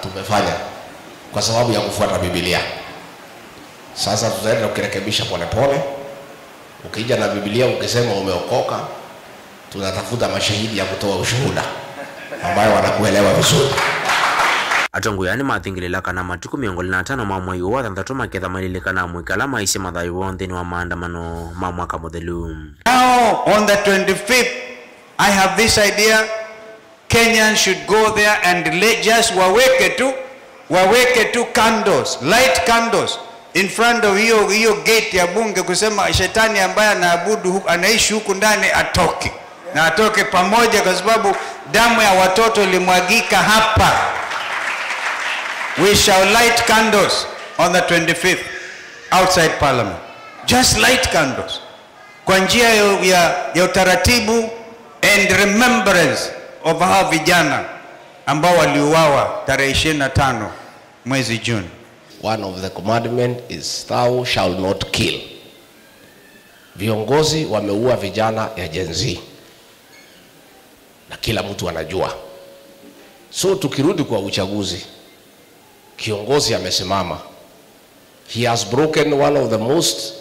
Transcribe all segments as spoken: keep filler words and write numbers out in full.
Tumefanya kwa sababu ya kufuata Biblia. Sasa tutaenda kukirekebisha polepole. Ukija na Biblia ukisema umeokoka, tunatafuta mashahidi ya kutoa ushuhuda ambayo wanakuelewa vizuri. Atongoi aa nĩmathingĩlĩla kana matukũ mĩongo ĩlĩ na atano ma mwei ũũ wa thanthatũ maketha maililikanaa mũika ala maisye mathayũ woo nthĩnĩ wa maandamano ma mwaka mũthelu. Now on the twenty-fifth, I have this idea. Kenyans should go there and lay, just waweke tu, waweke tu candles, light candles in front of hiyo, hiyo gate ya bunge, kusema shetani ambaye anaabudu huku, anaishi huku ndani atoke, na atoke pamoja, kwa sababu damu ya watoto ilimwagika hapa. We shall light candles on the twenty-fifth outside parliament. Just light candles kwa njia ya, ya, ya utaratibu and remembrance of hawa vijana ambao waliuawa tarehe ishirini na tano mwezi June. One of the commandment is, "Thou shall not kill." Viongozi wameua vijana ya Gen Z na kila mtu anajua. So tukirudi kwa uchaguzi, kiongozi amesimama. He has broken one of the most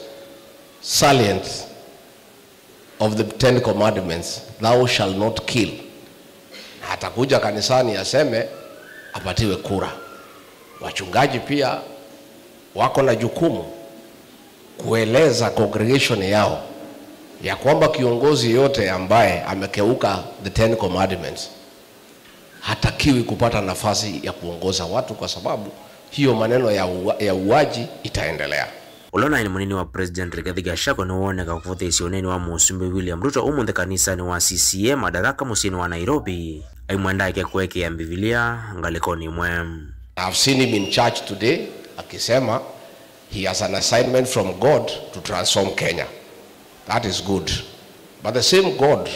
salient of the Ten Commandments, "Thou shall not kill." Na atakuja kanisani aseme apatiwe kura. Wachungaji pia wako na jukumu kueleza congregation yao ya kwamba kiongozi yote ambaye amekeuka the Ten Commandments hatakiwi kupata nafasi ya kuongoza watu, kwa sababu hiyo maneno ya ua-, ya uaji itaendelea. Ũla ũnaĩ nĩ mũnini wa President Rigathi Gachagua nĩwoneka kũvũthĩĩsya ũneeni wa Mũsumbĩ William Ruto ũmũnthĩ kanisanĩ wa C C A Madaraka mũsyĩnĩ wa Nairobi, aimwenda eke kũekea Mbivilia ngalĩkonĩ ĩmwe. I've seen him in church today akisema he has an assignment from God to transform Kenya. That is good. But the same God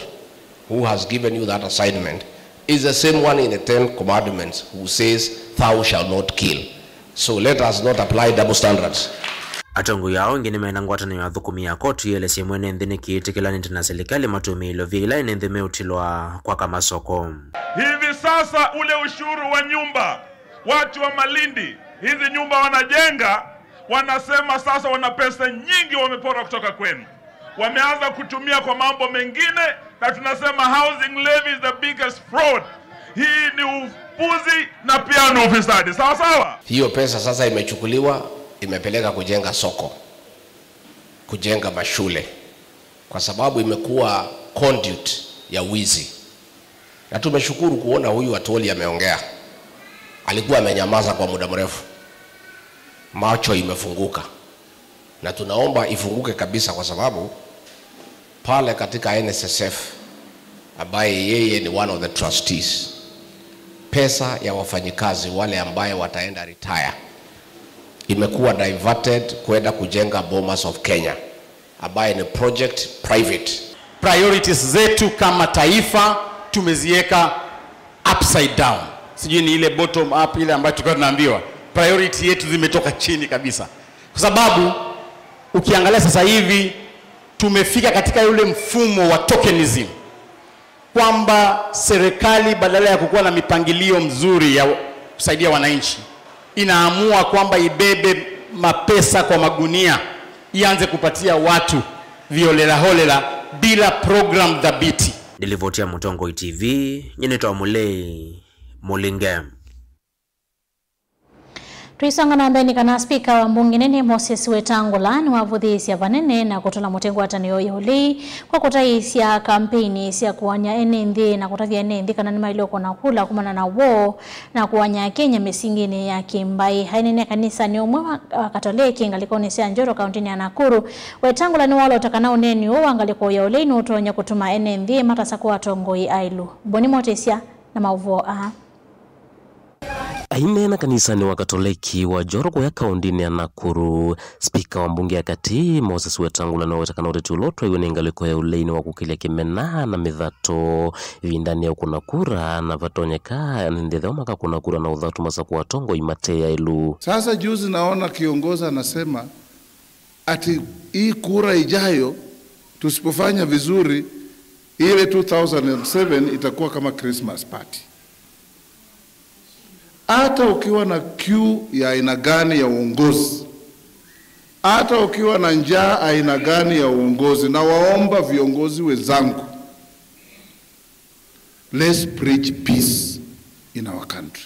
who has given you that assignment is the same one in the Ten Commandments who says, "Thou shalt not kill." So let us not apply double standards. Atongoi ao angĩ nĩmena ngwatanĩo ya athũkũmi ya koti yĩelesye mwene nthĩ nĩkĩĩtĩkĩlanĩte na silikalĩ matũmĩe ilovia ila ene nthĩ meũtilwa kwaka masoko. Hivi sasa ule ushuru wa nyumba, watu wa Malindi, hizi nyumba wanajenga, wanasema sasa wana pesa nyingi wamepora kutoka kwenu. Wameanza kutumia kwa mambo mengine, na tunasema housing levy is the biggest fraud. Hii ni upuzi na pia ni ufisadi. Sawa sawa? Hiyo pesa sasa imechukuliwa, imepeleka kujenga soko, kujenga mashule, kwa sababu imekuwa conduit ya wizi. Na tumeshukuru kuona huyu Atwoli ameongea. Alikuwa amenyamaza kwa muda mrefu. Macho imefunguka. Na tunaomba ifunguke kabisa, kwa sababu pale katika N S S F, ambaye yeye ni one of the trustees, pesa ya wafanyikazi wale ambaye wataenda retire imekuwa diverted kwenda kujenga Bomas of Kenya, ambaye ni project private. Priorities zetu kama taifa tumeziweka upside down. Sijui ni ile bottom up ile ambayo tulikuwa tunaambiwa. Priority yetu zimetoka chini kabisa. Kwa sababu ukiangalia sasa hivi tumefika katika yule mfumo wa tokenism, kwamba serikali badala ya kukuwa na mipangilio mzuri ya kusaidia wananchi, inaamua kwamba ibebe mapesa kwa magunia, ianze kupatia watu viholela holela bila program thabiti. Ndilivoti ya Mũtongoi T V, nyinĩtwa Mũlei Mũlinge. Tũisonga na mbee nĩ kana spika wa mbunge nene Moses Wetangula nĩwavũthĩĩsya vanene na kũtũla mũtĩ ngwatanĩo ya ũlei kwa kũtaĩĩsya kampeini sya kũany'a ene nthĩ na kũtavya ene nthĩ kana nĩmaĩle ũkũna kula kumana na woo na kũany'a Akenya mĩsinginĩ ya kĩmbaĩ. Aineenea kanisanĩ ũmwe wa, wa Katoleki ngalĩkonĩ sya Njoro kaũntĩnĩ ya Nakuru, Wetangula nĩwalota kana ũneeni ũũ wa ngalĩko ya ũlei nũtonya kũtuma ene nthĩ matasa kwa atongoi aĩlu. Boni Motĩsya na maũvoo aa. Aineena kanisanĩ wa Katoleki wa Njoro kũya kaũntĩnĩ ya Nakuru, spika wa mbunge ya katĩ, Moses Wetangula, nĩwaweta kana ũteti ũla ũtwaiwe nĩ ngalĩko ya ũlei nĩ wa kũkĩlya kĩmena na mĩthatũ ĩvindanĩ ya ũkũna kura, na vatonyeka nĩ nthĩ ethĩwa makakũna kura na ũthatu masakũa atongoi mate aĩlu. Sasa juzi naona kiongozi anasema ati hii kura ijayo tusipofanya vizuri, ile two thousand and seven itakuwa kama Christmas party. Hata ukiwa na kiu ya aina gani ya uongozi, hata ukiwa na njaa aina gani ya uongozi, na waomba viongozi wenzangu, let's preach peace in our country.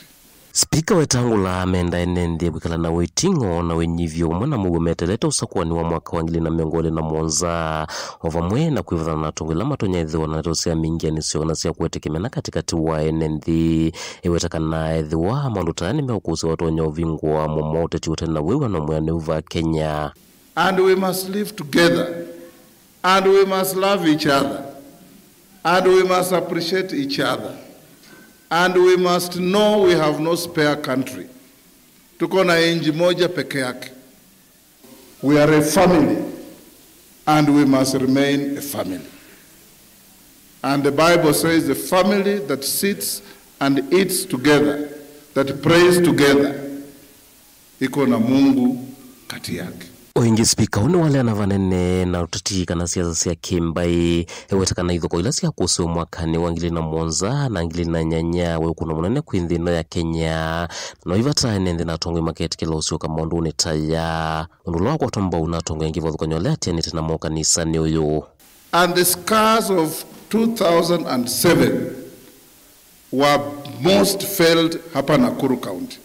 Spika Wetangula amenda ene nthĩ kwĩkala na wĩting'o na wĩnyivyo vamwe na mũuo meteelete ũsakũani wa mwaka wa ngili na mĩongo ĩlĩ na mũonza, o vamwe na kwĩvathana na atongoi ala matonya ĩthĩwa na ndeto sya mingĩanĩsyo kana sya kũete kĩmena katĩkatĩ wa ene nthĩ. Eweta kana ethĩwa maũndũ ta aya nĩmeũkũsĩwa ũtonya ũvingũa mũmo ũteti ũte na wĩw'ano mwĩanĩu va Kenya. And we must live together. And we must love each other. And we must appreciate each other. And we must know we have no spare country. Tuko na nchi moja peke yake. We are a family, and we must remain a family. And the Bible says, "The family that sits and eats together, that prays together, iko na Mungu kati yake." O ĩngĩ, spika ũũ nĩwaleana vanene na ũteti kana siasa sya kĩmbaĩ, eweta kana ithokoo ila syakũsĩwe mwakanĩ wa ngili na mũonza na ngili na nyanya waĩ ũkũno mũnene kwĩ nthĩ ĩno ya Kenya. No ivata ene nthĩ na atongoi maketĩkĩla ũsyoka maũndũnĩ ta aya, ũndũ ũla wakwatwa mbau na atongoi angĩ vathũkany'o ala atianĩte namo kanisanĩ ũyũ. And the scars of two thousand and seven were most felt hapa Nakuru County,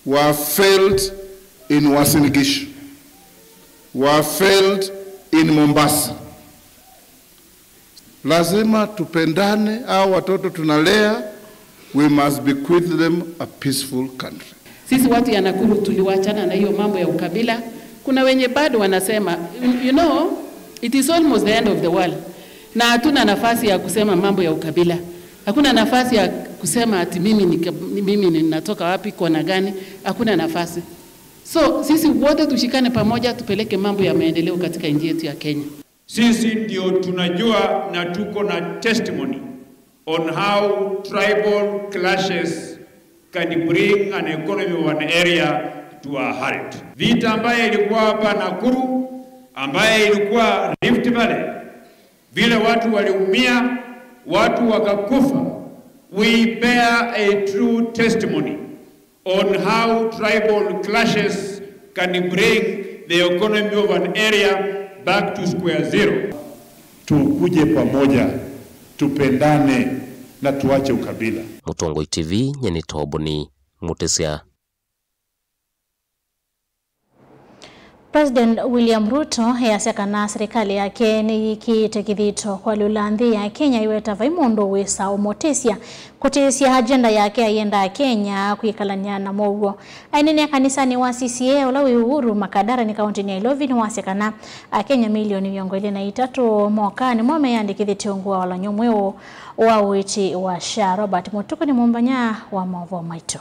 were felt in Uasin Gishu, were felt in Mombasa. Lazima tupendane, hao watoto tunalea, we must bequeath them a peaceful country. Sisi watu ya Nakuru tuliwachana na hiyo mambo ya ukabila. Kuna wenye bado wanasema, you, you know, it is almost the end of the world. Na hatuna nafasi ya kusema mambo ya ukabila. Hakuna nafasi ya kusema ati mimi ni, mimi ninatoka wapi, kona gani. Hakuna nafasi. So, sisi wote tushikane pamoja, tupeleke mambo ya maendeleo katika nchi yetu ya Kenya. Sisi ndio tunajua na tuko na testimony on how tribal clashes can bring an economy of an area to a halt. Vita ambaye ilikuwa hapa Nakuru, ambaye ilikuwa Rift Valley, vile watu waliumia, watu wakakufa, we bear a true testimony on how tribal clashes can bring the economy of an area back to square zero. Tukuje pamoja, tupendane na tuache ukabila. Mũtongoi T V, nyie nĩ Toboni Mũtĩsya. President William Ruto easya kana serikali yake nĩyĩkĩĩte kĩthito kũalyũla nthĩ ya Kenya, aiweta vai mũndũ wĩsa ũmũtĩsya kũtĩĩsya agenda yake aienda Akenya kwĩkalany'a na mũuo. Aineenea kanisanĩ wa C C A ũla wĩ Uhuru Makadara nĩ kaũntĩnĩ ya Nairobi nĩwasya kana Akenya milioni mĩongo ĩlĩ na itatũ moka nĩmo meyandĩkĩthĩtye ungu wa walany'o mweũ wa ũiiti wa SHA. Robert Mũtuku nĩ mũmbanya wa maũvoo maitũ.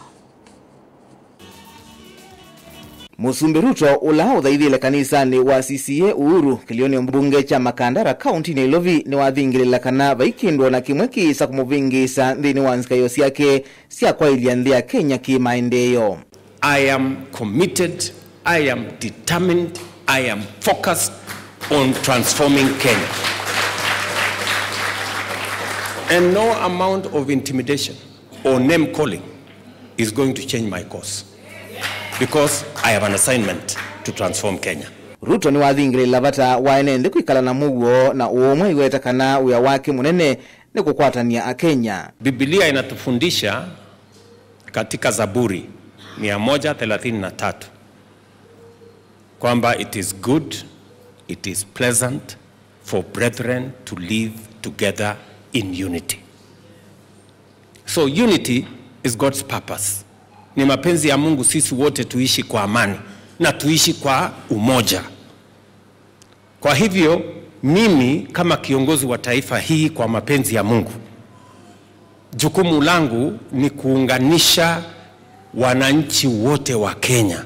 Mũsumbĩ Ruto, ũla ũthaithĩle kanisanĩ wa C C A Uhuru kĩlĩonĩ mbunge kya Makandara, kaũntĩ Nairobi, nĩwathingĩlĩla kana vai kĩndũ o na kĩmwe kĩĩsa kũmũvĩngĩĩsa nthĩnĩ wa nzikaĩo syake sya kwaĩlya nthĩ ya Kenya kĩ maendeeo. I am committed, I am determined, I am focused on transforming Kenya. And no amount of intimidation or name calling is going to change my course, because I have an assignment to transform Kenya. Ruto nĩwathingĩlĩla vata wa ene nthĩ kwĩkala na mũuo na ũũmwe, aiweta kana wĩa wake mũnene nĩ kũkwatany'a Akenya. Biblia inatufundisha katika Zaburi mia moja thelathini na tatu kwamba it is good, it is pleasant for brethren to live together in unity. So unity is God's purpose. Ni mapenzi ya Mungu sisi wote tuishi kwa amani na tuishi kwa umoja. Kwa hivyo, mimi kama kiongozi wa taifa hii, kwa mapenzi ya Mungu, jukumu langu ni kuunganisha wananchi wote wa Kenya,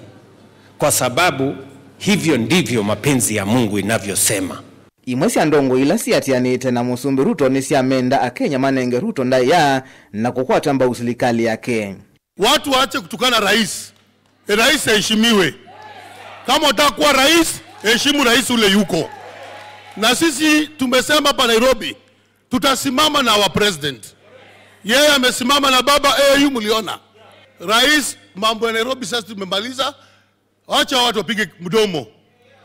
kwa sababu hivyo ndivyo mapenzi ya Mungu inavyosema. Imwe sya ndongoi ila siatianĩte na Mũsumbĩ Ruto nĩsyamenda Akenya manenge Ruto ndaĩa na kũkwata mbau silikalĩ yake. Watu waache kutukana rais. E, rais aheshimiwe. Kama unataka kuwa rais, heshimu rais ule yuko. Na sisi tumesema hapa Nairobi, tutasimama na our president. Yeye amesimama na baba A U, mliona. Rais, mambo ya Nairobi sasa tumemaliza. Wacha watu wapige mdomo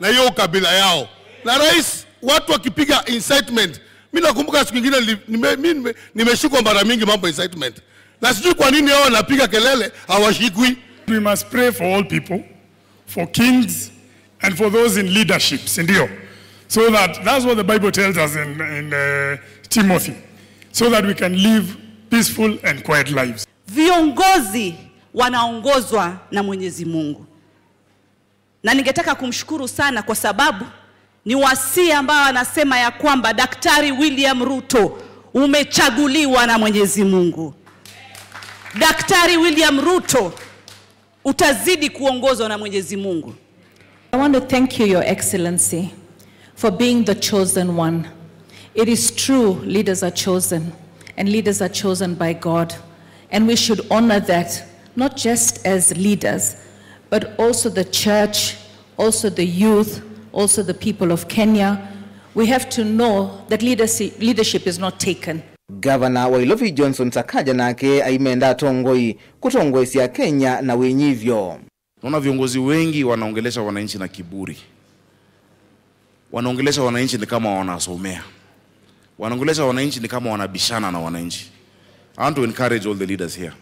na hiyo ukabila yao. Na rais, watu wakipiga incitement, mi nakumbuka siku ingine nili- nime- mi nime- nimeshikwa mara mingi mambo incitement, na sijui kwa nini hao wanapiga kelele hawashikwi. We must pray for all people, for kings, and for those in leadership, si ndio? So that, that's what the Bible tells us in, in uh, Timothy, so that we can live peaceful and quiet lives. Viongozi wanaongozwa na Mwenyezi Mungu. Na ningetaka kumshukuru sana kwa sababu ni wasii ambao anasema ya kwamba Daktari William Ruto, umechaguliwa na Mwenyezi Mungu. Daktari William Ruto, utazidi kuongozwa na Mwenyezi Mungu. I want to thank you, Your Excellency, for being the chosen one. It is true, leaders are chosen, and leaders are chosen by God. And we should honor that, not just as leaders, but also the church, also the youth, also the people of Kenya. We have to know that leadership, leadership is not taken. Gavana wa Ilovi Johnson Sakaja nake aimenda atongoi kũtongoesya Kenya na wĩnyivyo. Naona viongozi wengi wanaongelesha wananchi na kiburi. Wanaongelesha wananchi ni kama wanasomea. Wanaongelesha wananchi ni kama wanabishana na wananchi. I want to encourage all the leaders here.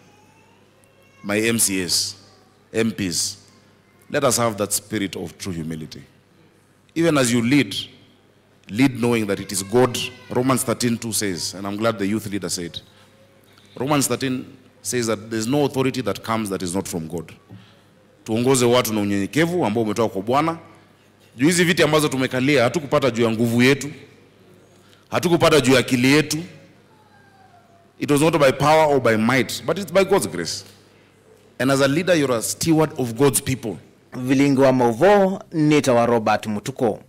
My M C As, M Ps, let us have that spirit of true humility. Even as you lead, lead knowing that it is God. Romans thirteen two says, and I'm glad the youth leader said, Romans thirteen says that there's no authority that comes that is not from God. Tuongoze watu na unyenyekevu ambao umetoka kwa Bwana. Juu hizi viti ambazo tumekalia, hatukupata juu ya nguvu yetu, hatukupata juu ya akili yetu. It was not by power or by might, but it's by God's grace. And as a leader, you're a steward of God's people. Vilingi wa mauvoo nĩtawa Robert Mutuku.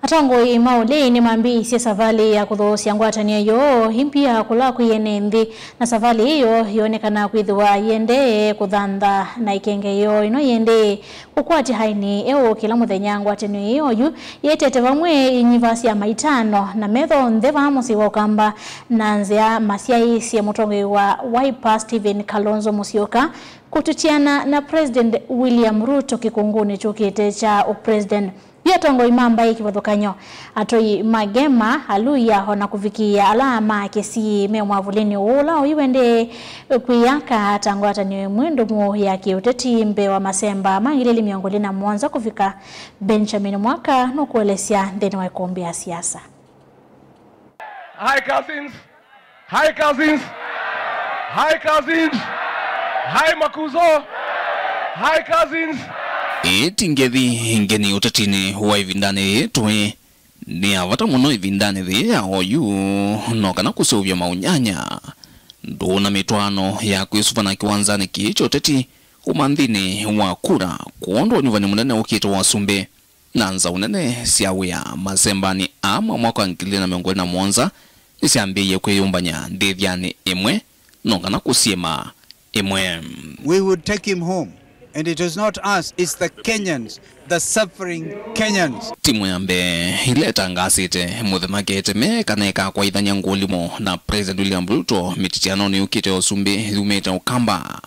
Atongoi ma ũlei nĩmambĩĩisye savalĩ ya kũthoosya ngwatanĩo yoo ĩmbya kũla kwĩ ene nthĩ, na savalĩ ĩyo yĩonekana kwĩthĩwa yĩendee kũthantha na ĩkenge yoo ĩno yĩendee kũkwatya aini eũ kĩla mũthenya. Ngwatanĩo ĩyo yu yĩtete vamwe inyivasya maitano na metho nthĩ vaa mũsyĩ wa Ũkamba na nzĩa masyaĩĩsye mũtongoi wa Wiper Stephen Kalonzo Musyoka kũtitiana na President William Ruto kĩkũngũnĩ kyũkĩte kya ũpresident. Yu atongoi ma mbaĩ kĩvathũkany'o, atoi ma Gema, Aluya, o na kũvikĩĩa ala ma Kisii me mwavũlĩnĩ ũũ ũla oyu wendee kwĩyaka ta ngwatanĩo ĩmwe ndũmu ya kĩũteti mbee wa masemba ma ngili ili mĩongo ĩlĩ na mũonza kũvika. Benjamin Mwaka nũkũelesya nthĩnĩ wa ĩkũmbĩ ya siasa. Hi, cousins. Hi, cousins. Hi, cousins. Hi, Makuzo. Hi, cousins. Ĩĩ ti ngethi ngeni ũtetinĩ wa ĩvindanĩ yĩĩ tũĩ. Nĩ ya vata mũno ĩvindanĩ yĩĩ ya oyu, no kana kũseũvya maũnyanya. Ndũũ na mĩtwaano ya kwĩsũvana kĩwanzanĩ kĩĩ kya ũteti kuma nthĩnĩ wa kura, kwondũ ũnyuvani mũnene ũkĩte wa ũsumbĩ. Na nzaũ nene sya wĩa masembanĩ aa ma mwaka wa ngili ilĩ na mĩongo ĩlĩ na mũonza nĩsyambĩĩie kwĩyũmbany'a ndĩthyanĩ ĩmwe, no kana kũsyĩma ĩmwe. We would take him home. And it is not us, it's the Kenyans, the suffering Kenyans. Timu ya mbee ĩla ĩtangaasĩte mũthenya keteme kana ĩkakwaĩthany'a ngũlimo na President William Ruto mĩtitianonĩ yũkĩte ya ũsumbĩ yumĩte Ũkamba.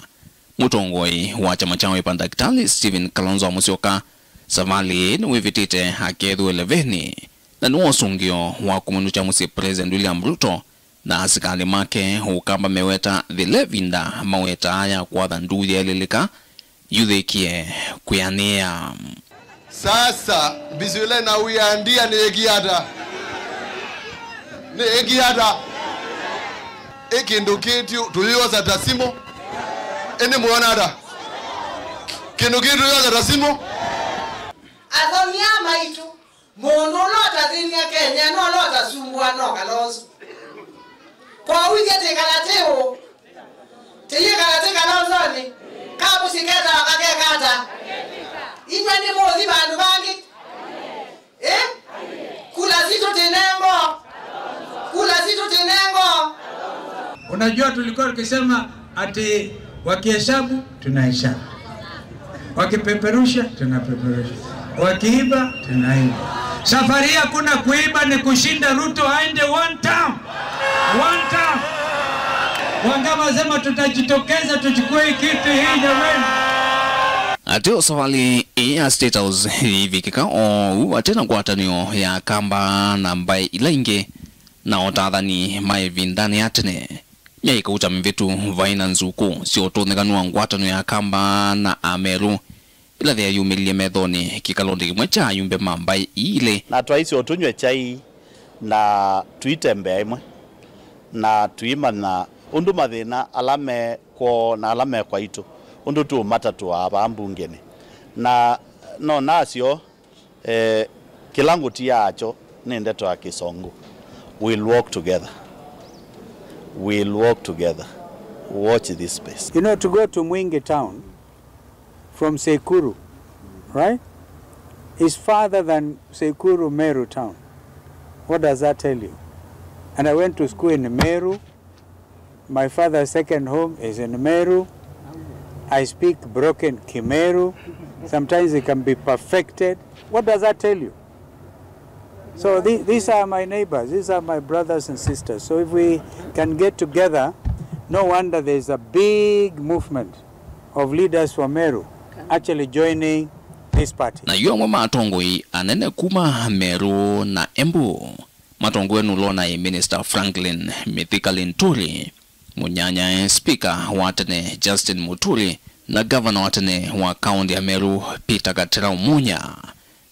Mũtongoi wa kyama kya Wiper Ndakitali Stephen Kalonzo Musyoka savalĩ ĩĩ nĩwĩvĩtĩte akethĩwe levenĩ, na nĩwe ũsũngĩo wa kũmũnũkya mũsyĩ President William Ruto na asikalĩ make Ũkamba meweta yĩla ĩvinda mawetaa ya kwatha nduu yeelĩlĩka yuthĩkie kwĩanĩĩa. Sasa, mbisyo ĩla ĩnawĩa ndia nĩyĩkie ata? Nĩyĩkie ata? Ĩ kĩndũ kĩtũ tũyĩyosa ta simũ? Ĩndĩ mwona ata? Kĩndũ kĩtũ tũyĩyosa ta simũ? Athomi aa maitũ, mũndũ ũla ũtathĩny'a Kenya no ũla ũtasumbua no Kalonzo. Kwoou ithyĩ twĩkala twĩ ũ? Tĩyĩkala twĩ Kalonzonĩ, kamũsyĩ ketawa kakeka ata? Inyw'ĩ nĩmũũthi vandũ vangĩ? Ĩ? Kula sitũ tinengo. Kula sitũ tinengo. Unajua, tulikuwa tukisema ati wakihesabu, tunahesabu. Wakipeperusha, tunapeperusha. Wakiiba, tunaiba. Safari hii hakuna kuiba, ni kushinda Ruto aende one term. One term. Wanga amesema tutajitokeza tuchukue hii kiti hii, jamani. Ateo savalĩ ĩĩ ya State House yĩivikĩka oou vate na ngwatanĩo ya Akamba na mbaĩ ila ingĩ, na o ta athani ma ĩvindanĩ ya tene. Myei kauta mĩvĩtu, vaĩ na nzukũ sya ũtũnĩkanu wa ngwatanĩo ya Akamba na Ameru ĩla yeyumĩlilye methonĩ kĩkalonĩ kĩmwe kya ayumbe ma mbaĩ ii ilĩ. Na twaisye o tũnyw'e kyai na tũitembea ĩmwe, na tũimanya ũndũ mathĩna ala me kwoo na ala me kwaitũ, ũndũ tũũmatatũaa vaa mbungenĩ. Na no nasyo, eh, kĩla ngũtiaa kyo nĩ ndeto ya Kĩsũngũ. We'll walk together. We'll walk together. Watch this space. You know, to go to Mwingi town from Sekuru, right, is farther than Sekuru Meru town. What does that tell you? And I went to school in Meru. My father's second home is in Meru. I speak broken Kimeru. Sometimes it can be perfected. What does that tell you? So the, these are my neighbors. These are my brothers and sisters. So if we can get together, no wonder there's a big movement of leaders from Meru actually joining this party. Na yu amwe ma atongoi anene kuma Meru na Embu, matongoew'e nĩ ũla ũnaĩ Minister Franklin Mithika Linturi, mũnyanyae Speaker wa tene Justin Muturi, na Gavana wa tene wa kaunti ya Meru Peter Gatera Umunya,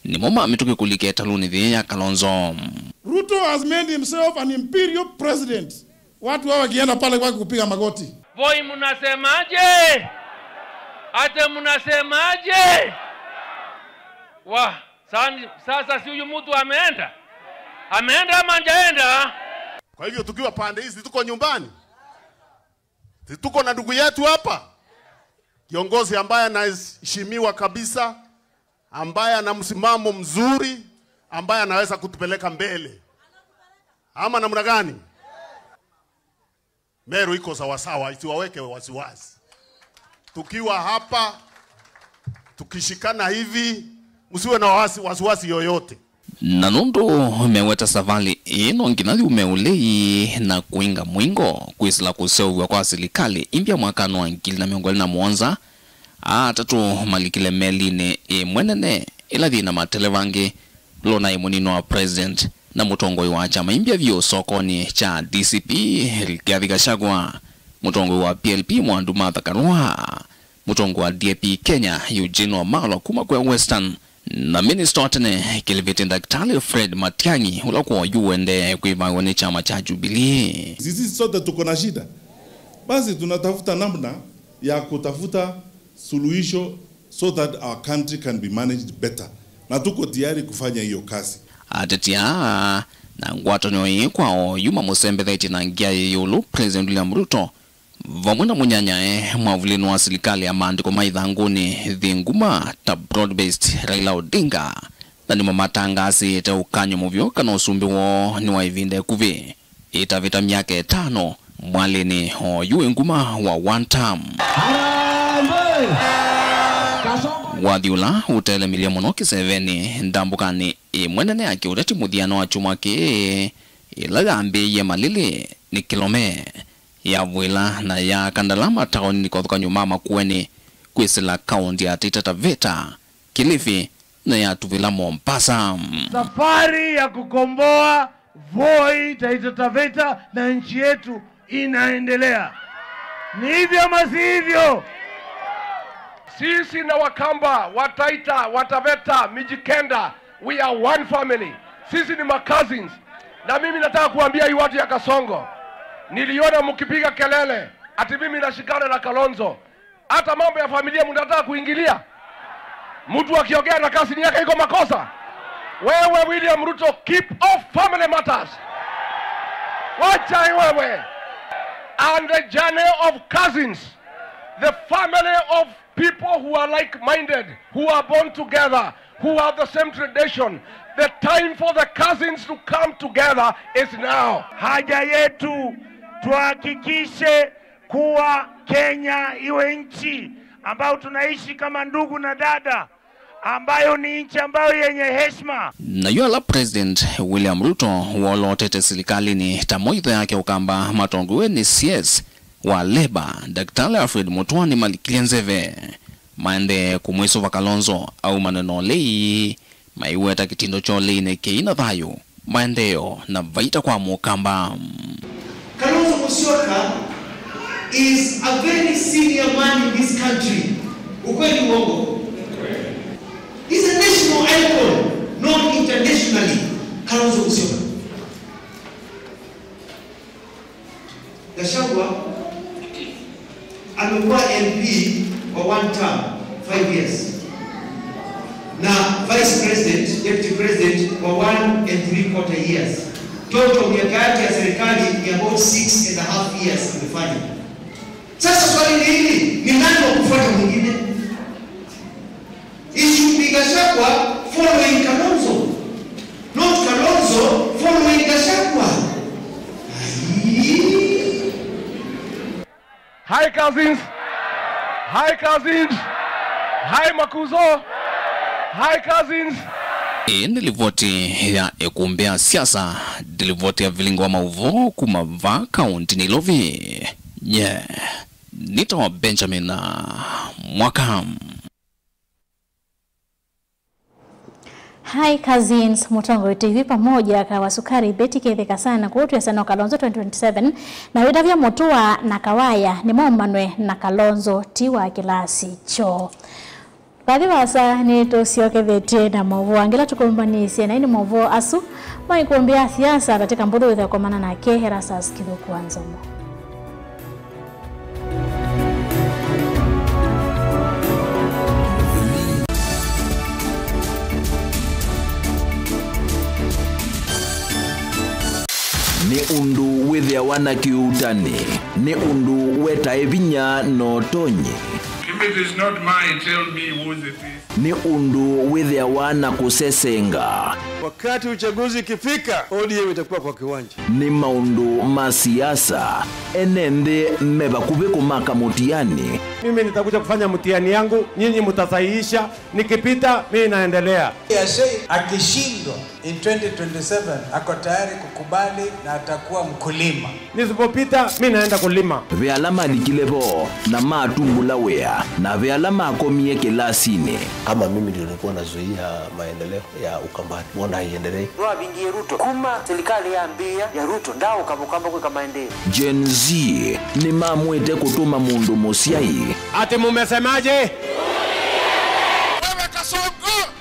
nĩmo mamĩtũkĩ kũlika ĩtalũnĩ yĩĩ ya Kalonzo. Ruto has made himself an imperial president. Watu hawa wakienda pale kwake kupiga magoti. Voi, mnasemaje? Ate mnasemaje? Wa, sani-, sasa si huyu mtu ameenda? Ameenda ama hajaenda? Kwa hivyo tukiwa pande hizi, tuko nyumbani. Si tuko na ndugu yetu hapa? Kiongozi ambaye anaheshimiwa kabisa, ambaye ana msimamo mzuri, ambaye anaweza kutupeleka mbele. Ama namna gani? Meru iko sawasawa, isiwaweke wasiwasi. Tukiwa hapa, tukishikana hivi, msiwe na wasi-, wasiwasi yoyote. Na nũndũ meweta savalĩ ĩĩ no nginya yume ũlei na kũinga mũingo kwĩsĩla kũseũvw'a kwa silikalĩ imbya mwakanĩ wa ngili na mĩongo ĩlĩ na mũonza, aa atatũ malikile melinĩ ĩmwe nene ĩla yĩ na mateleva angĩ, ũla ũnaĩ mũnini wa president na mũtongoi wa kyama imbya vyũ sokonĩ kya D C P, Rigathi Gachagua, mũtongoi wa P L P Mwandu Martha Karua, mũtongoi wa D A P Kenya Eugene Wamalwa kuma kwa Western, na minista wa tene kĩlivĩtĩ Daktari Fred Matiang'i, ũla kwa oyu ũendee kwĩvaĩwa nĩ kyama kya Jubilee. Sisi sote tuko na shida. Basi tunatafuta namna ya kutafuta suluhisho so that our country can be managed better. Na tuko tayari kufanya hiyo kazi. Ateti aa na ngwatanĩo ĩĩ kwa oyu mamũsembethetye na ngia yĩ ĩũlũ President William Ruto, vamwe na mũnyanyae mwavulĩnĩ wa silikalĩ ya maandĩko ma ithangũnĩ nthĩ nguma ta broad-based Raila Odinga, na nĩmamatangaasie ũkany'o mũvyũ kana ũsumbĩ woo nĩ wa ĩvinda ĩkuvĩ, ĩtavĩta myaka ĩtano, mwalĩnĩ oyu wĩ nguma wa one term. Wathi ũla ũtelemilye mũno kĩsevenĩ ndambũkanĩ ĩmwe nene ya kĩũteti mũthianĩ wa kyumwa kĩĩ, ĩla yambĩĩie malĩlĩ nĩ kĩlome, yavwĩla na yaaka ndalama taoninĩ kĩvathũkany'o ma Makueni kwĩsĩla kaũntĩ ya Taita Taveta, Kilifi, na yatuvĩla Mombasa. Safari ya kukomboa Voi, Taita Taveta na nchi yetu inaendelea. Ni hivyo ama si hivyo? Sisi na Wakamba, Wataita, Wataveta, Mijikenda, we are one family. Sisi ni ma cousins. Na mimi nataka kuambia hii watu ya Kasongo, niliona mkipiga kelele ati mimi nashikana na Kalonzo. Hata mambo ya familia mnataka kuingilia? Mtu akiongea na cousin yake iko makosa? Wewe William Ruto, keep off family matters. Wacha wewe. And the journey of cousins, the family of people who are like-minded, who are born together, who have the same tradition. The time for the cousins to come together is now. Haja yetu tuhakikishe kuwa Kenya iwe nchi ambayo tunaishi kama ndugu na dada. ambayo ni nchi ambayo yenye heshima. Nayu ala President William Ruto wolotete silikalini ta moitho yake ũkamba matongowe nĩ C S wa Labour, Daktari Alfred Mutua nĩmalikilye nzeve maendee kũmwĩsũva Kalonzo aumane na ũlei, maiweta kĩtindo kya ũleinĩ kĩi na thayũ, maendeeo na vaita kwa Mũkamba. Kalonzo Musyoka is a very senior man in this country. Ukweli, uongo? He's a national icon, known internationally. Kalonzo Musyoka. Gachagua amekuwa M P wa one term, five years, na vice president, deputy president wa one and three quarter years. Total miaka yake ya serikali ni about six and a half years amefanya. Sasa swali ni hili, ni nani wa kufuata mwingine? It should be Gachagua following Kalonzo, not Kalonzo following Gachagua. Aye. Hi, cousins. Hi, cousins. Hi, Makuzo. Hi, cousins. Ĩĩ nĩ livoti ya ĩkumbĩ ya siasa, nĩ livoti ya vilingi wa maũvoo kuma vaa kaunti Nairobi. Nye nĩtawa Benjamin Mwaka. Hi cousins, Mũtongoi T V pamoja, Kawa Sukari, Betty Ketheka sana kũtwĩasya no Kalonzo twenty twenty-seven, na wĩtavya Mũtua na Kawaya nĩmaumanwe na Kalonzo ti wa kĩlasi kyoo. Vathi vaasa nĩtũsyokethetye na maũvoo angĩ ala tũkũmbanĩisye, na ĩndĩ maũvoo asu ma ĩkumbĩ ya siasa, vatĩka mbũthũ wĩthĩa kũkomana nake Erastus Kĩthũku wa Nzomo. Nĩ ũndũ wĩthĩawa na kĩuutani, nĩ ũndũ wetae vinya na ũtonyi. If it is not mine, tell me whose it is. Nĩ ũndũ wĩthĩawa na kũsesenga. Wakati uchaguzi ikifika, O D M itakuwa kwa kiwanja. Nĩ maũndũ ma siasa, ene nthĩ me vakuvĩ kũmaka mũtiani. Mimi nitakuja kufanya mtihani yangu, nyinyi mtasahihisha, nikipita, mimi naendelea. Yashei akishindwa in twenty twenty-seven, ako tayari kukubali na atakuwa mkulima. Nisipopita, mimi naenda kulima. Ve ala malikile vo na matumbũla wĩa, na ve ala makomie kĩlasinĩ. Kama mimi ndio nilikuwa nazuia maendeleo ya Ukambani, mbona haiendelei? Nĩwavingie Ruto kuma serikali yambĩĩa ya Ruto, ndaũka Mũkamba kwĩka maendeeo. Gen Z nĩmamwĩte kũtũma mũndũ mũsyai. Ati mumesemaje? Wewe Kasongo!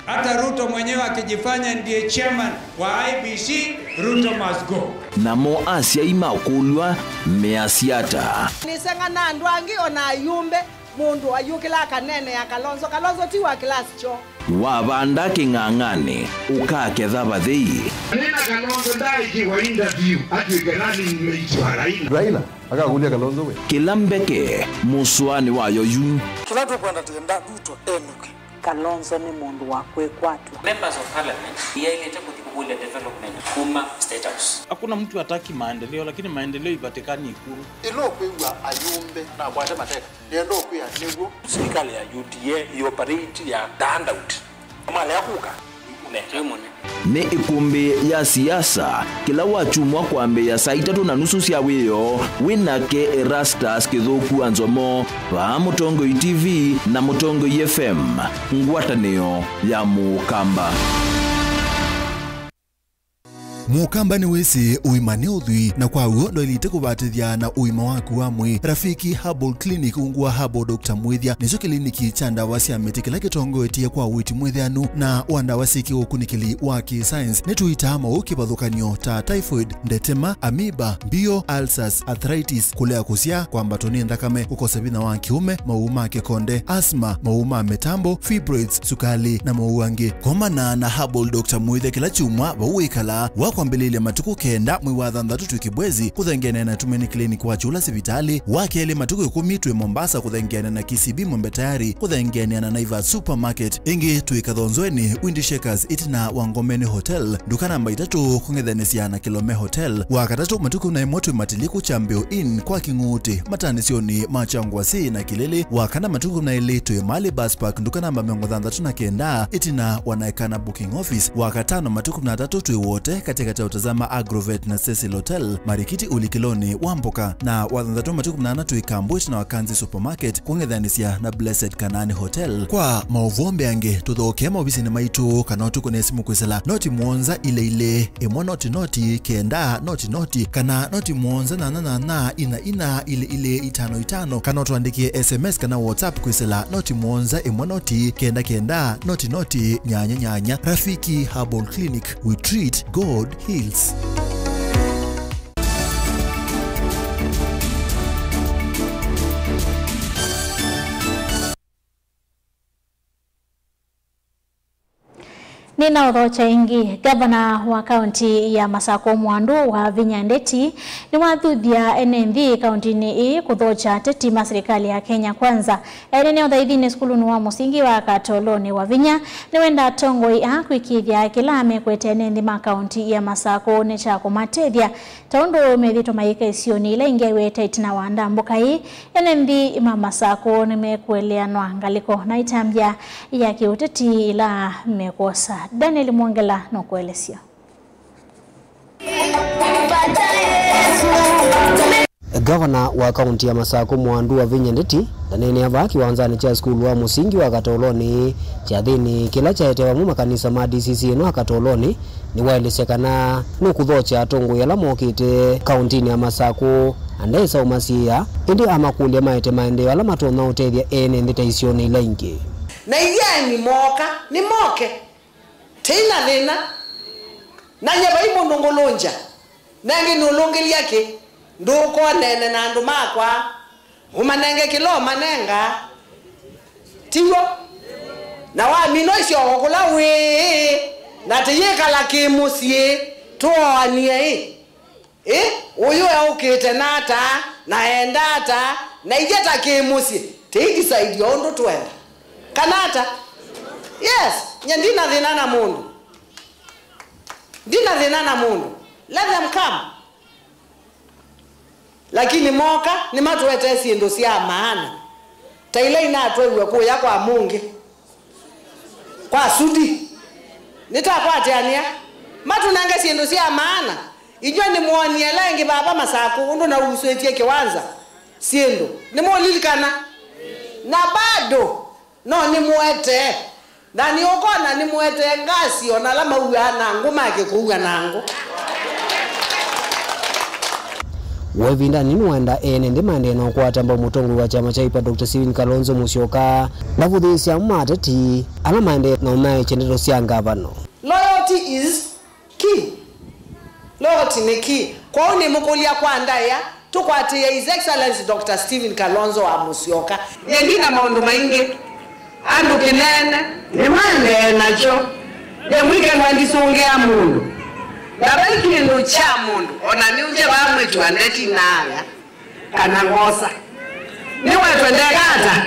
Hata Ruto mwenyewe akijifanya ndiye chairman wa I E B C, Ruto must go. Namo asyai makũlw'a measya ata? Nĩseng'ana andũ angĩ o na ayumbe. Mũndũ ayũkĩla akaneenea Kalonzo. Kalonzo ti wa kĩlasi kyoo. Wavanda kĩng'ang'anĩ, ũkaketha vathei. Nĩna Kalonzo ndaikiwa interview atw'ĩke running mate wa Raila. Raila akakũlya Kalonzo we. Kĩla mbeke mũsũanĩ wayo yu. Kĩla tũkwenda, twenda Ruto enũke. Kalonzo nĩ mũndũ wa kwĩkwatw'a. Members of Parliament yaĩlĩte kũthi kũkũlya development kuma State House. Hakuna mtu hataki maendeleo, lakini maendeleo ipatikani Ikulu. Ĩla ũkwĩw'a ayumbe nakwate mateka. Nĩenda ũkwĩa nĩw'o. Silikalĩ ya U D A ĩoperate ya the handout. Malea kũka, nĩkũnengane. Nĩ ĩkumbĩ ya siasa, kĩla wakyumwa kwambĩĩa saa itatũ na nusu sya wĩoo, wĩ nake Erastus Kĩthũku wa Nzomo, vaa Mũtongoi T V na Mũtongoi F M, ngwatanĩo ya Mũkamba. Mũkamba nĩwĩsĩ ũima nĩ ũthwii, na kwa w'o ndwaĩlĩte kũvatĩthya na ũima waku wa mwĩĩ. Rafiki Herbal Clinic ungu wa Herbal Doctor Mwĩthya nĩkyo kĩliniki kya ndawa sya mĩtĩ kĩla kĩtongoetye kwa ũiiti mwĩthĩanu na wa ndawa syĩ kĩũkunĩkĩli wa kĩ-science. Nĩtũitaa maũũ kĩvathũkany'o ta typhoid, ndetema, amoeba, mbio, ulcers, arthritis, kũlea kũsyaa, kwambatwa nĩ nthakame, kũkosa vinya wa kĩũme, maũũ ma kĩkonde, asthma, maũũ ma mĩtambo, fibroids, sukali, na maũũ angĩ. Komana na Herbal Doctor Mwĩthya kĩla kyumwa vau wĩkalaa. Wa Kwambĩlĩlya matukũ kenda mwei wa thanthatũ twĩ Kibwezi kũthengeanĩa na Tumaini Clinic wa Kyũla sivitalĩ, wa kelĩ matukũ ĩkũmi twĩ Mombasa kũthengeanĩa na K C B Mwembe Tayari, kũthengeanĩa na Naivas Supermarket, ĩngĩ twĩ Kathonzweni Windy Shakers ĩtina wa Ngomeni Hotel, nduka namba itatũ kũng'ethanĩsya na Kilome Hotel, wa katatũ matukũ na ĩmwe twĩ Matiliku Chambio Inn kwa Kĩng'ũtĩ, matanĩsyonĩ ma Kyangwasi na Kĩlĩlĩ, wa kana matukũ na ĩlĩ twĩ Mali Bus Park, nduka namba mĩongo thanthatũ na kenda, ĩtina wa Naekana Booking Office, wa katano matukũ na atatũ twĩ Wote, katĩkatĩ ya Utazama Agrovet na Cecil Hotel, Marikiti ũlikĩlonĩ wa mboka, na wa thanthatũ matukũ na ana twĩ Kambu ĩtina wa Kanzi Supermarket, kũng'ethanĩsya na Blessed Kanaani Hotel. Kwa maũvoo mbeange, tũthokee maovisinĩ maitũ kana ũtũkũne simũ kwĩsĩla noti mũonza ilĩ ilĩ, ĩmwe noti noti, kenda noti noti, kana noti mũonza nyanya nyanya, inya inya, ilĩ ilĩ, itano itano, kana ũtũandĩkĩe S M S kana WhatsApp kwĩsĩla noti mũonza, ĩmwe noti, kenda kenda, noti noti, nyanya nyanya. Rafiki Herbal Clinic, we treat, God heals. Nĩnaũthokya ĩngĩ. Ngavana wa kaunti ya Masakũ Mwandu Wavinya Ndeti nĩwathuthya ene nthĩ kauntinĩ ĩĩ kũthokya ateti ma silikalĩ ya Kenya Kwanza. Ene nĩ ũthaithinĩ sukulunĩ wa mũsingi wa Katolonĩ. Wavinya nĩwenda atongoi aa kwĩkĩĩthya kĩla mekwete ene nthĩ ma kaunti ya Masakũ nĩ kya kũmatethya ta ũndũ methĩĩtwe mayĩka isionĩ ila ingĩ aiweta ĩtina wa ndambũka ĩĩ. Ene nthĩ ma Masakũ nĩmekũeleanwa ngalĩko na ĩtambya ya kĩũteti ĩla mekwosa. Daniel Mwongela nũkũelesya. Ngavana wa kaunti ya Masakũ Mwandu Wavinya Ndeti ndaneenea vaa kĩwanzanĩ kya sukulu wa mũsingi wa Katolonĩ kyathĩnĩ kĩla kyaete vamwe makanisa ma D C C ĩno a Katolonĩ, nĩwaelesya kana nũkũthokya atongoi ala mokĩte kauntinĩ ya Masakũ, na ndesa ũmasiĩĩa, ĩndĩ amakũlya maete maendeeo ala matonya ũtethya ene nthĩ ta isionĩ ila ingĩ. Na ithyĩ aeni mooka, nĩmoke. Tei na thĩna. Na nyie vai mũndũ ngũlũngya. Nangĩ nũlũngĩlya kĩ? Ndũkoneene na andũ makwa. Ũmanenge kĩla ũmanenga. Tiw'o? Na wamina ũisyoka kũla wĩĩ, na tĩyĩkala kĩ mũsyĩ, tũoanie ĩ. Ĩ, ũyũ eũkĩte na ata, na enda ata, na ithyĩ ta kĩ mũsyĩ, tĩi decide o ũndũ twenda. Kana ata? Yes, nye ndina thĩna na mũndũ. Ndina thĩna na mũndũ. Let them come. Lakini moka, nĩmatũetee syĩndũ sya maana. Ta ila inatwaiwe kũya kwa mũngĩ. Kwa Sudi. Nĩtakwatĩanĩa. Matũnenge syĩndũ sya maana. Inyw'ĩ nĩmwonie ĩla ĩngĩ vava Masakũ ũndũ nausũĩtye kĩwanza. Syĩndũ. Nĩmũlilikana? Na bado. No nĩmũetee. Na nĩũkona nĩmũetee ngasi o na ala mauaa na ngũ make kũua na ngũ. Wĩ ĩvindanĩ nĩwenda ene nthĩ maendee na ũkwata mbau mũtongoi wa kyama kya Wiper Doctor Stephen Kalonzo Musyoka, ndavũthĩĩsya amwe ma ateti ala maendee na ũnyaĩĩkya ndeto sya ngavana. Loyalty is key. Loyalty nĩ key. Kwoou nĩmũkũlya kwa ndaĩa, tũkwatĩĩe His Excellency Doctor Stephen Kalonzo wa Musyoka. Nyie ndina maũndũ maingĩ. Andũ kĩneene nĩmaendee nakyo. Nyie mwĩkengwa ndisũngĩa mũndũ. Na vai kĩndũ kya mũndũ, o na nĩũngye vaa mwĩĩtu wa ndeti naya, kana ngosa. Nĩwetwe ndeka ata?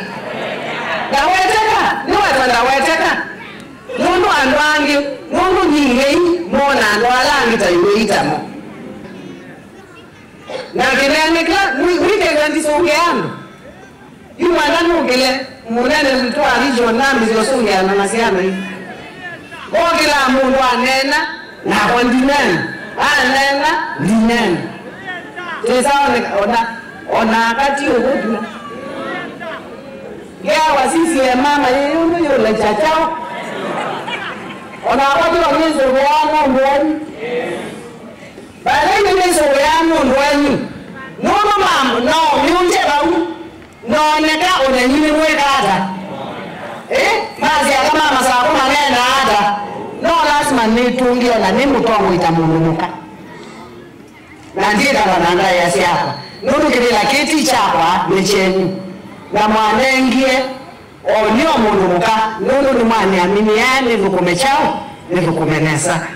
Ndaweteka. Nĩwetwe ndaweteka. Nũndũ andũ angĩ, nũndũ nyie Ngai, mona andũ ala angĩ ta iw'ĩ itamo. Na kĩneene kĩla, wĩ-, wĩkengwa ndisũngĩa andũ. Yu mwana nũkĩle, mũnene witũ wa region, nambĩĩe ũsũngĩana na syana ii. Kokĩlaa mũndũ aneena, nakwa ndineena. Aneena, ndineena. Tĩsa one-, ona, ona akati ũkũtw'a. Ngeawa sisi e mama yĩĩ ũndũ yũlekya kyaũ. Ona akwa tũla nĩsũvĩaa nũndũ wenyu. Baadaye nĩnĩsũvĩaa nũndũ wenyu. Nũndũ mambo, no, myũngye vau. Nooneka ũnenyu nĩmwĩka ata? Ĩ? Masya ata ma Masakũ maneenaa ata? No lasima nĩtũngĩe ona nĩ mũtongoi ta mũndũ mũka. Na ndyĩkala na ndaĩa syakwa. Nũndũ kĩvĩla kĩĩ ti kyakwa, nĩ kyenyu. Na mwanengie o nĩ o mũndũ mũka, nũndũ nĩmwaniaminie nĩthũkũme kyaũ? Nĩthũkũme nesa.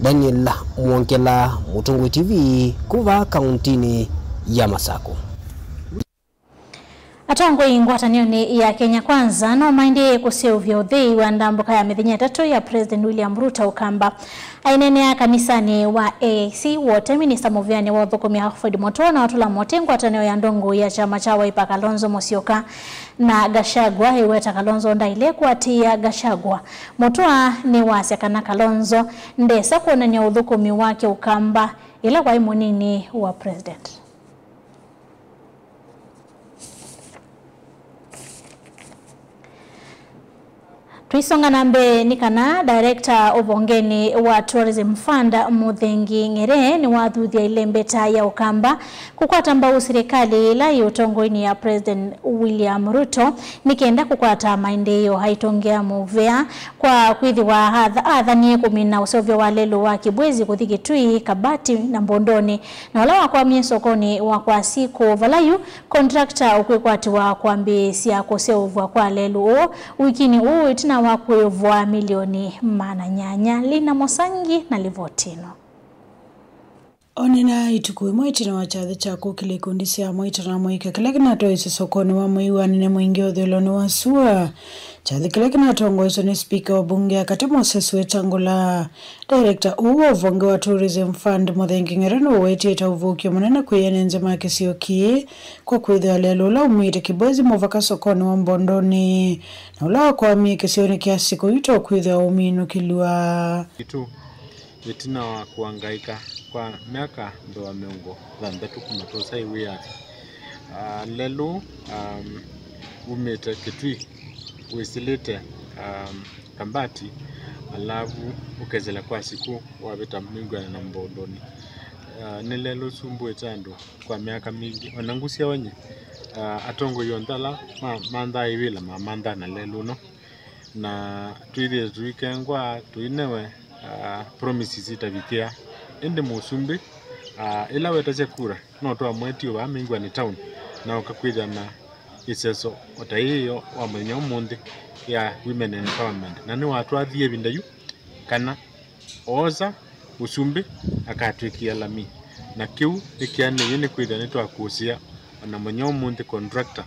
Daniel Mwongela, Mũtongoi T V, kuva kauntinĩ ya Masakũ. Atongoi ngwatanĩonĩ ya Kenya Kwanza no maendee kũseũvya ũthei wa ndambũka ya mĩthenya ĩtatũ ya President William Ruto Ũkamba. Aineenea kanisanĩ wa A I C Wote, minista mũvĩanĩ wa ũthũkũmi Alfred Mutua na Wetangula Amooti ngwatanĩo ya ndongoi ya kyama kya Wiper Kalonzo Musyoka na Gachagua ĩweta Kalonzo ndaĩle kũatĩĩa Gachagua. Mutua nĩwasya kana Kalonzo ndesa kwonany'a ũthũkũmi wake Ũkamba ĩla waĩ mũnini wa President. Tũisonga na mbee, nĩ kana director ũvongenĩ wa Tourism Fund, Mũthengi Ng'ere, nĩwathuthya ĩlembeta ya Ũkamba kũkwata mbau silikalĩ ĩla yĩ ũtongoinĩ ya President William Ruto nĩ kenda kũkwata maendeeo aitongea mũvea kwa kwĩthĩwa atha- athanie kũmina ũseũvyo wa lelũ wa Kibwezi kũthi Kitui, Kabati na Mbondoni, na ũla wakwamie sokonĩ wa Kwasiku, vala yu contractor ũkwĩkwatĩwa kwambĩĩsya kũseũvw'a kwa lelũ ũũ wikinĩ ũũ ĩtina wa kũĩvwa milioni maana nyanya. Lina Mosangi na livoti ĩno. Onena ituku ĩmwe ĩtina wa kyathĩ kya kũkĩlya ikundi sya amwaitũ na amũika kĩla kĩnatwaisye sokonĩ wa Mũiw'ani nĩ mũingĩ ũthũĩlonĩ wa sua. Kyathĩ kĩla kĩnatongoeswe nĩ spika wa bunge ya katĩ Moses Wetangula. Director ũũ wa ũvonge wa Tourism Fund, Mũthengi Ng'ere, nũwetie ta ũvũkyo mũnene kwĩ ene nzĩ ma kĩsio kĩĩ kwa kwĩthĩwa lelũ ũla umĩte Kibwezi mũvaka sokonĩ wa Mbondoni, na ũla wakwamie kĩsionĩ kya Siku Ito kwĩthĩwa ũminũkĩlw'a. Itũ, ĩtina wa kũangaĩka kwa myaka mbee wa mĩongo thanthatũ kuma twosa wĩathi, ah, lelũ, um, umĩte Kitui wĩsĩlĩte, um, Kabati, alavu ũkesela Kwasiku wavĩta Mĩngwani na Mbondoni. Ah, nĩ lelũ ũsumbũĩte andũ kwa myaka mingĩ. Ona ngusya wenye, ah, atongoi onthe ala ma- manthaa ĩvĩla mamanthaa na lelũ ũno. Na twĩthĩe tũikengwa tũinewe, ah, promises itavikĩa. Ĩndĩ mũsumbĩ, ah, ĩla wetasya kura, no twamwetie vaa Mĩngwani town, na ũka kwĩthĩa na ĩseso o ta yĩyo wa mũthenya ũmũnthĩ ya Women Empowerment. Na nĩwatwathie ĩvinda yu kana oosa ũsumbĩ akatw'ĩkĩa lami. Na kĩu nĩkĩanĩie nĩ kwĩthĩa nĩtwakũsĩa ona mũthenya ũmũnthĩ contractor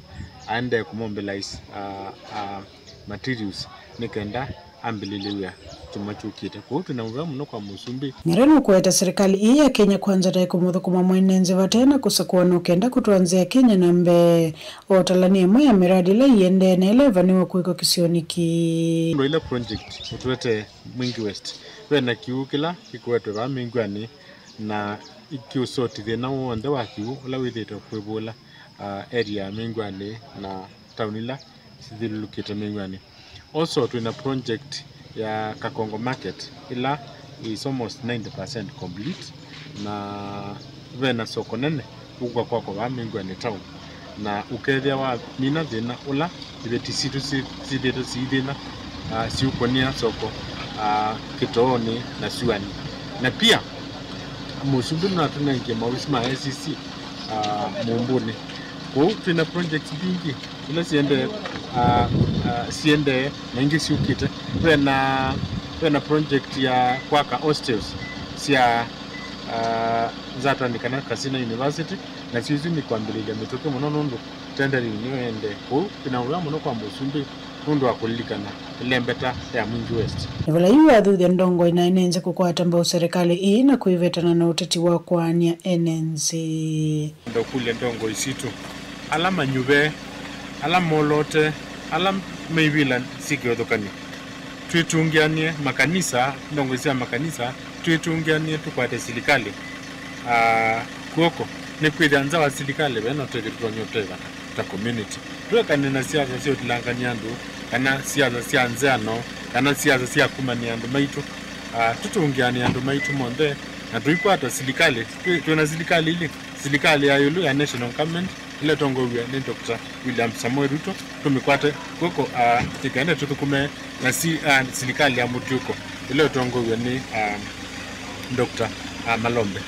aendee kũmobilize, ah, ah, materials nĩ kenda ambĩlĩlye wĩa kyumwa kyũkĩte. Kwoou twĩ na mũvea mũno kwa mũsumbĩ. Ng'ere nũkũweta serikali ĩĩ ya Kenya Kwanza ta ĩkũmũthũkũma mwene nzĩ vate na kũsakũa nũkenda kũtwaa nzĩ ya Kenya na mbee. Otalani ĩmwe ya miradi ĩla iendee na ĩla ĩvanĩwe kwĩkwa kĩsionĩ kĩĩ. Ndo ila project ũtwete Mwingi West, ve na kĩw'ũ kĩla kĩkũetwe vaa Mĩngwani na kĩũsoti thĩna w'onthe wa kĩw'ũ ũla wĩthĩĩtwe kwĩvũla, ah, area ya Mĩngwani na taoni ila sithyũlũlũkĩte Mĩngwani. Also, twĩ na project ya Kakongo Market, ĩla is almost ninety percent complete, na ve na soko nene ũkwa kwakwa vaa Mĩngwani town, na ũkethĩa wamina thĩna ũla iveti sitũ si- sithĩte siithĩna, ah, siũkũnĩa soko, ah, kĩtoonĩ na syũanĩ. Na pia, mũsumbĩ nũnatũnengie maovisi ma A C C, ah, Mũmbũnĩ. Kwoou twĩ na projects mbingĩ ila siendee, ah, ah, siendee na ingĩ syũkĩte. Ve na, ve na project ya kwaka hostels sya, ah, Nzatani kana Kasina University, na syo isu nĩ kwambĩlĩlya mĩtũkĩ mũno nũndũ tendering nĩyo ĩendee. Kwoou twĩ na ũvea mũno kwa mũsumbĩ nũndũ wa kũlilikana ĩlembeta ya Mwingi West. Nĩ vala yu wathuthya ndongoi na ene nzĩ kũkwata mbau serikali ĩĩ na kwĩvetana na ũteti wa kwaany'a ene nzĩ. Ndokũlya ndongoi sitũ, ala manyuve, ala moloote, ala meivĩla syĩ kĩvathũkany'o, twĩtũngĩanĩe makanisa, ndongoi sya makanisa, twĩtũngĩanĩe tũkwate silikalĩ, ah, kw'oko, nĩkwĩthĩa nza wa silikalĩ ve na ũtethyo tũtonya ũtethana ta community. Tũekane na siasa sya ũtilangany'a andũ, kana siasa sya nzĩano, kana siasa sya kumanĩa andũ maitũ. Ah, tũtũngĩanĩe andũ maitũ monthe, na tũikwata silikalĩ. Twĩ, twĩ na silikalĩ ilĩ, silikalĩ ya ĩũlũ ya national government, ĩla ĩtongoew'e nĩ Doctor William Samoei Ruto, tũmĩkwate kw'oko, ah, ĩkenda tũthũkũme na si, ah, silikalĩ ya mũtiũko, ĩla ĩtongoew'e nĩ, ah, Doctor, ah, Malombe.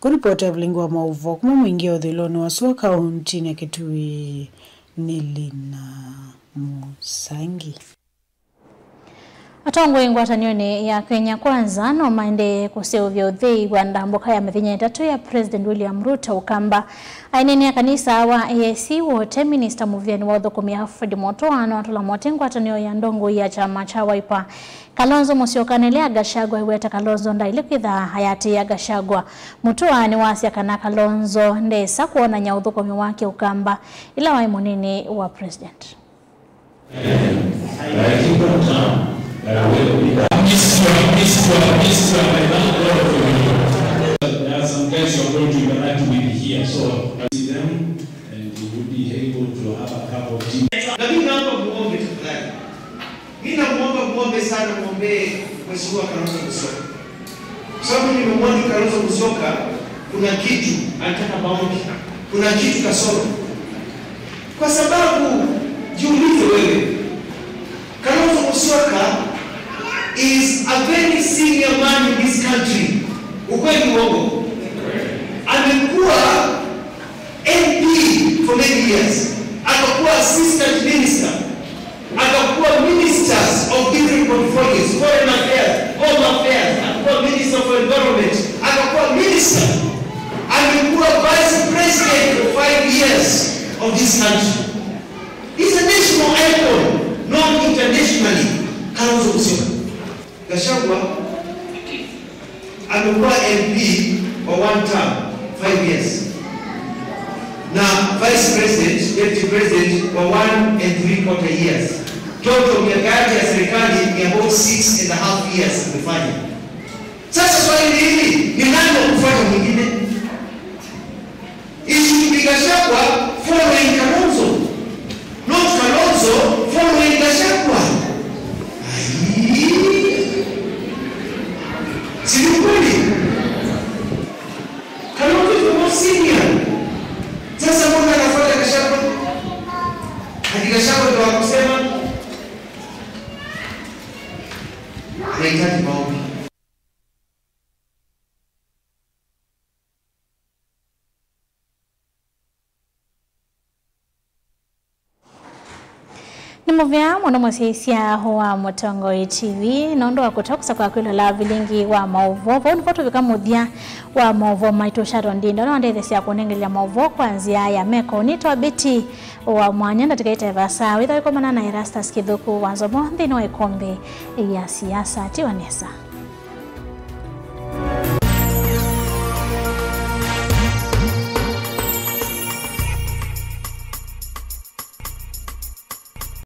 Kũripota Evelyn wa Maũvoo kuma Mwingi ũthũĩlonĩ wa sua kauntinĩ ya Kitui, nĩ Lina Mũsangi. Atongoi ngwatanĩonĩ ya Kenya Kwanza no maendee kũseũvya ũthei wa ndambũka ya mĩthenya ĩtatũ ya President William Ruto Ũkamba. Aineenea kanisa wa A I C wote, minista mũvĩanĩ wa ũthũkũmi Alfred Mutua no atũla mote ngwatanĩo ya ndongoi ya kyama kya Wiper. Kalonzo Musyoka nĩlea Gachagua aiweta Kalonzo ndaĩle kwĩtha ayatĩĩa Gachagua. Mutua nĩwasya kana Kalonzo ndesa kwonany'a ũthũkũmi wake Ũkamba ĩla waĩ mũnini wa President. There are some guys you are going to interact with here, so I see them and you will be able to have a cup of tea. Na mimi naomba muombe tafadhali. Mimi namuomba muombe sana, muombe Mheshimiwa Kalonzo Musyoka. Kwa sababu nimemwona Kalonzo Musyoka, kuna kitu anataka maombi, kuna kitu kasoro. Kwa sababu, jiulize wewe, Kalonzo Musyoka is a very senior man in this country. Ukweli, uongo? Amekuwa M P for many years, akakuwa assistant minister, akakuwa ministers of different portfolios, foreign affairs, home affairs, akakuwa minister of environment, akakuwa minister, amekuwa vice president for five years of this country. He's a national icon, known internationally. Kalonzo Musyoka. Gachagua amekuwa M P wa one term, five years, na vice president, deputy president wa one and three quarter years. Total miaka yake ya serikali ni about six and a half years amefanya. Sasa swali ni hili, ni nani wa kufanya mwingine? It should be Gachagua following Kalonzo, not Kalonzo following Gachagua. Ai. Si ni kweli? Kalonzo is the most senior. Sasa mbona anafuata Gachagua? Ati Gachagua ndio wa kusema? Anahitaji maombi. Nĩ mũvea mũno mũsyaĩĩsya wa Mũtongoi T V nũndũ wa kũtokosa kwa kwĩlola vilingi wa maũvoo. Vau nĩvo tũvika mũthya wa maũvoo maitũ. Sharon Ndindo nĩwandetheesya kũnengelya maũvoo kwa nzĩa ya meko. Nĩtawa Betty wa Mwanya, ndatĩka ĩte vaasa. Wĩtha wĩkomana na Erastus Kĩthũku wa Nzomo nthĩnĩ wa ĩkombe ya siasa. Tiwa nesa.